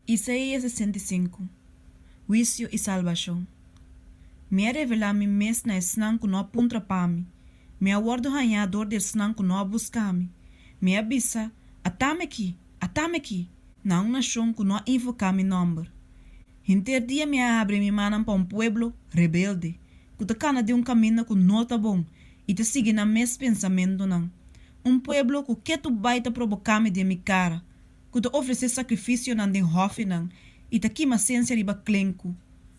Isaías 65, Huisio i Salbashon Mi a revelá mi mes na esnan ku no a puntra pa mi, mi a wòrdu hañá dor di esnan ku no a buska mi. Mi a bisa, At'ami akí, at'ami akí, na un nashon ku no a invoká mi nòmber. Henter dia mi a habri mi mannan pa un pueblo rebelde, ku ta kana den un kaminda ku no ta bon i ta sigui nan mes pensamentunan, un pueblo ku ketu bai ta proboká mi den mi kara, ku ta ofresé sakrifisionan den hòfinan i ta kima sensia riba klenku,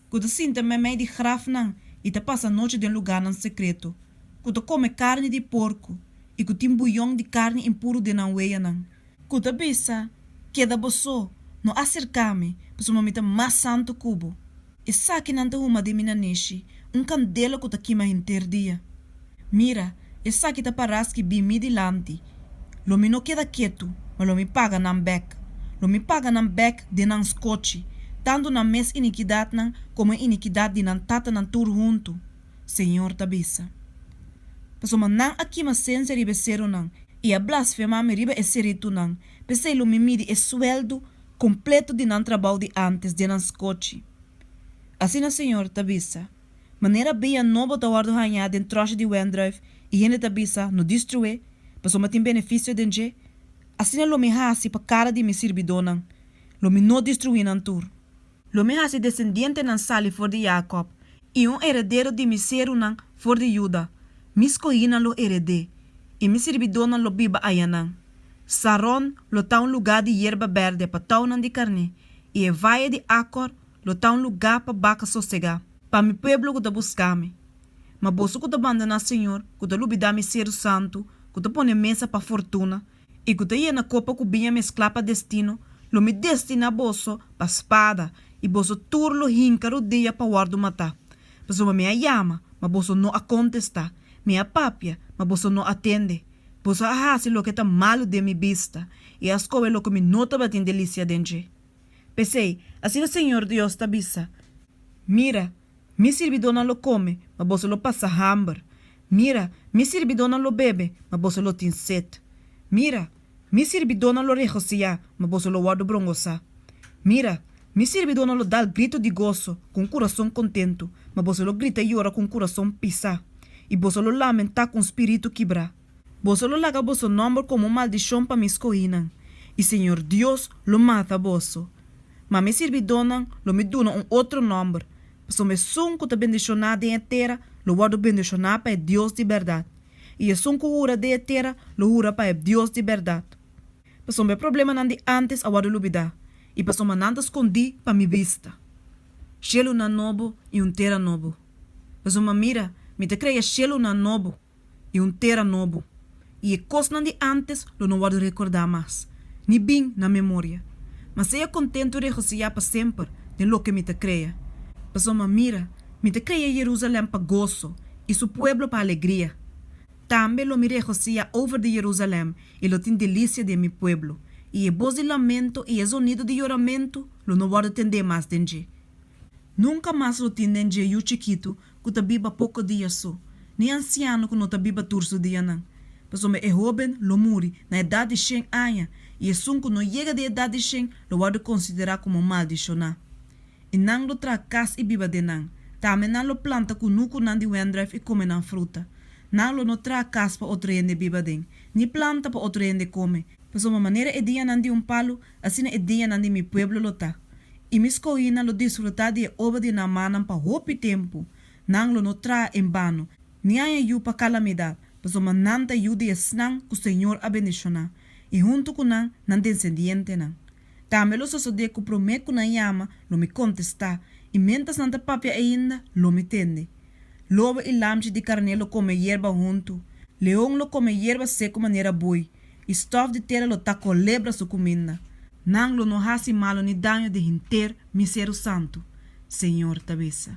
ku ta sinta meimei di grafnan i ta pasa nochi den lugánan sekreto, ku ta kome karni di porku i ku tin buyon di karni impuru den nan weyanan, ku ta bisa, Keda bo so, no aserká mi, pasobra mi ta mas santu ku bo. Esakinan ta huma den mi nanishi, un kandela ku ta kima henter dia. Mira, esaki ta pará skibí mi dilanti, Lo mi no keda ketu, ma lo mi paga nan bèk. Lo mi paga nan bèk den nan skochi, tantu nan mes inikidatnan komo e inikidat di nan tatanan tur huntu, Señor ta bisa. Pasobra nan a kima sensia riba e serunan i a blasfemá mi riba e seritunan, p'esei lo mi midi e suèldu kompleto di nan trabou di ántes den nan skochi. Asina Señor ta bisa, Manera biña nobo ta wòrdu hañá den tròshi di wendrùif i hende ta bisa, No destrué, pasobra tin benefisio den dje, asina lo mi hasi pa kara di mi sirbidónan, lo mi no destruí nan tur. Lo mi hasi desendientenan sali for di Jakòb, i un eredero di mi serunan for di Juda, mi skohínan lo ered'é, i mi sirbidónan lo biba ayanan. Saron lo ta un lugá di yerba bèrdè pa tounan di karné, i e vaye di Akor lo ta un lugá pa baka sosegá. Pa mi pueblo ku ta buska mi. Ma boso ku ta bandoná Señor, ku ta lubidá mi seru santu, ku ta pone mesa pa fortuna, i ku ta yena kopa ku biña mesklá pa destino, lo mi destiná boso pa spada, i boso tur lo hinka rudia pa wòrdu matá. Pasobra mi a yama, ma boso no a kontestá, mi a papia, ma boso no a tende. Boso a hasi loke ta malu den mi bista, i a skohe loke mi no tabatin delisia den dje. P'esei, asina Señor Dios ta bisa, Mira, mi sirbidónan lo kome, ma boso lo pasa hamber. Mira, mi sirbidónan lo bebe, ma boso lo tin set. Mira, mi sirbidónan lo regosihá, ma boso lo wòrdu brongosá. Mira, mi sirbidónan lo dal gritu di goso ku un kurason kontentu, ma boso lo grita yora ku un kurason pisá, i boso lo lamentá ku un spiritu kibrá. Boso lo laga boso nòmber komo un maldishon pa mi skohínan, i Señor Dios lo mata boso. Ma mi sirbidónan lo mi duna un otro nòmber, pasobra esun ku ta bendishoná den e tera lo wòrdu bendishoná pa e Dios di bèrdat, i esun ku hura den e tera lo hura pa e Dios di bèrdat. Pasobra e problemanan di ántes a wòrdu lubidá, i pasobra nan ta skondí pa mi bista. Shelunan nobo i un tera nobo. Pasobra mira, mi ta krea shelunan nobo. i un tera nobo, i e kosnan di ántes lo no wòrdu rekordá mas, ni bin na memoria. Ma sea kontentu i regosihá pa semper den loke mi ta krea. Pasobra mira, mi ta krea Jerusalèm pa goso i su pueblo pa alegria. Tambe lo mi regosihá over di Jerusalèm i lo tin delisia den mi pueblo, i e bos di lamento i e zonido di yoramentu lo no wòrdu tendé mas den dje. Nunka mas lo tin den dje yu chikitu ku ta biba poko dia so, ni ansiano ku no ta biba tur su dianan. Pasobra e hóben lo muri na edat di shen aña, i esun ku no yega di edat di shen lo wòrdu konsiderá komo maldishoná. I nan lo traha kas i biba den nan, tambe nan lo planta kunukunan di wendrùif i kome nan fruta. Nan lo no traha kas pa otro hende biba aden, ni planta pa otro hende kome, pasobra manera e dianan di un palu, asina e dianan di mi pueblo lo ta. I mi skohínan lo disfrutá di e obra di nan mannan pa hopi tempu. Nan lo no traha en bano, ni haña yu pa kalamidat, pasobra nan ta yu di esnan ku Señor a bendishoná, i huntu ku nan, nan desendientenan. Tambe lo sosodé ku promé ku nan yama, lo mi kontestá, i miéntras nan ta papia ainda, lo mi tende. Lobo i lamchi di karné lo kome yerba huntu, leon lo kome yerba seku manera bui, i stòf di tera lo ta kolebra su kuminda. Nan lo no hasi malu ni daño den henter mi seru santu, Señor ta bisa.